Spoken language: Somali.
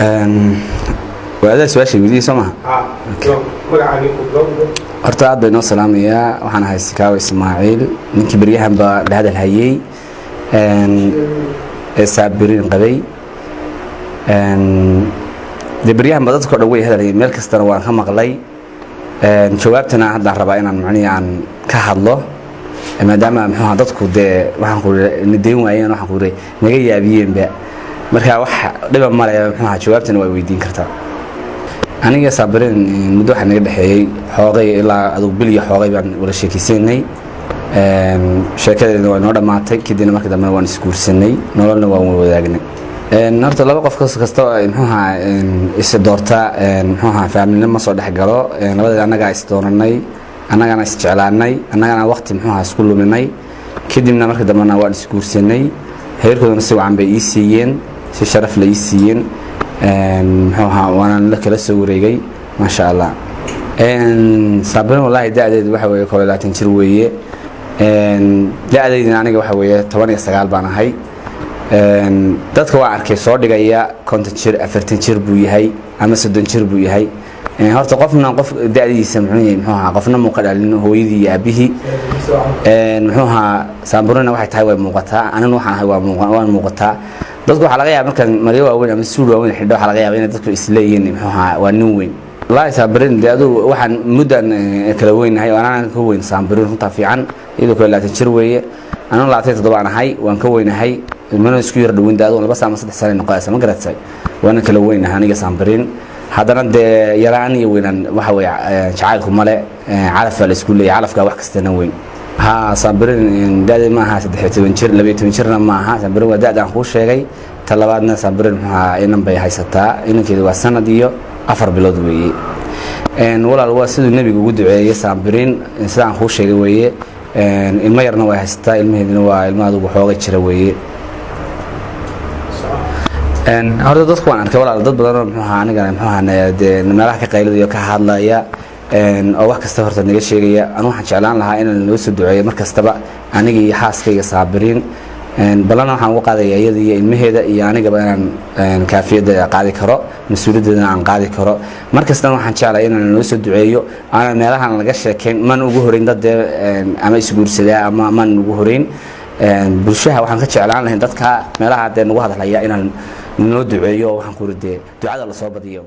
Waa adaa su-aasha weydiiyey, soo maha? Horta aad bay noo salaamayaa. Waxaan ahay Sikaawa Ismaaciil, ninkii beryahan baa la hadal hayey ee Saabiriin qabay. Dee beryahan ba dadka o dhan way hadalhayeen, meel kastana waan ka maqlay. Jawaabtana haddaan rabaa inaan macnihii aan ka hadlo, maadaama muxuuha dadku dee waxaan ku nidayn waayeen, waxaan ku naga yaabiyeenba. Marka wax dhiba male, muxuuha, jawaabtana waa weydiin kartaa. Aniga Saabiriin muddo waxaa naga dhexeeyey xoogay, ilaa adugu bil iyo xoogay baan wada sheekaysanay. Sheekadeedna waa inoo dhammaatay. Kadibna markii dambena waan isguursanay, nololna waan wadaagnay. Horta laba qof kasta muxuuha is doorta, muxuuha, faamilina ma soo dhex galo. Labadeed annagaa is dooranay, annagana is jeclaanay, annagana waqti muxuuha isku luminay. Kadibna markii dambena waan isguursanay. Heerkoodana si wacan bay ii siiyeen, si sharaf la ii siiyeen, muxuuha, waanaan la kala soo wareegay, maasha Allah. Saabrin wallahi da-deedu waxa weeye 21 jir weeye. Da-daydina aniga waxa weeye 19 baan ahay. Dadka waan arkay soo dhigaya 50 jir, 40 jir buu yahay ama 30 jir buu yahay. Horta qofna qof da-diisa muxuu yahay, muxuu ahaa, qofna muuqa dhalin hooyadii iyo aabihii. Muxuu ahaa, Saamburina waxay tahay way muuqataa, anina waxaan ahay waa waan muuqataa. Dadku waxaa laga yaaba markaan maryo waaweyn ama suud waaweyn xidho, waxaa laga yaaba inay dadku isleeyihiin, muxuu ahaa, waa nin weyn. Wallaahi Saamburin dee aduu waxaan muddan kala weynahay oo anaan ka weyn Saamburin. Runtaa fiican, iyadoo 21 jir weeye, anuna 27 aan ahay, waan ka weynahay, mana isku yar dhawin. Dee adugu 2 sano ama 3 sano noqonaysa, ma garatay? Waana kala weynahay aniga Saamburin. Haddana dee yaraan iyo weynaan waxa weeye jacaylku male, calaf baa la isku leeyahay, calafkaa wax kastana weyn. Ha, Saamburin da-deed ma aha 13 jir, 12 jirna ma aha. Saamburin waa da-da aan kuu sheegay. Ta labaadna, Saamburin muxuuha inan bay haysataa, inankeedu waa sanad iyo 4 bilood weeye. Walaal, waa siduu nebigu ugu duceeyey Saambirin, sida aan kuu sheegay weeye. Ilmo yarna way haysataa, ilmaheedina waa ilmo adugu xoogay jira weeye. Horta dadku waan arkay, walaal, dad badanoo muxuuha aniga muxuuha dee meelaha ka qayladayo, ka hadlaya oo wax kasta horta naga sheegaya. Anu waxaan jeclaan lahaa inaan noo soo duceeyo mar kastaba, aniga iyo xaaskayga Saabiriin. Ballana waxaan uga qaadaya iyada iyo ilmaheeda iyo anigaba inaan kaafiyadda qaadi karo, mas-uuliyaddeedana aan qaadi karo. Mar kastana waxaan jeclay inaan noo soo duceeyo, aanan meelahan laga sheekayn. Man ugu horeyn dad dee ama isguursadaa ama man ugu horeyn bulshaha. Waxaan ka jeclaan lahayn dadka meelaha dee nagu hadlaya inaan noo duceeyo, oo waxaan ku uri dee ducada lasoo badiyo.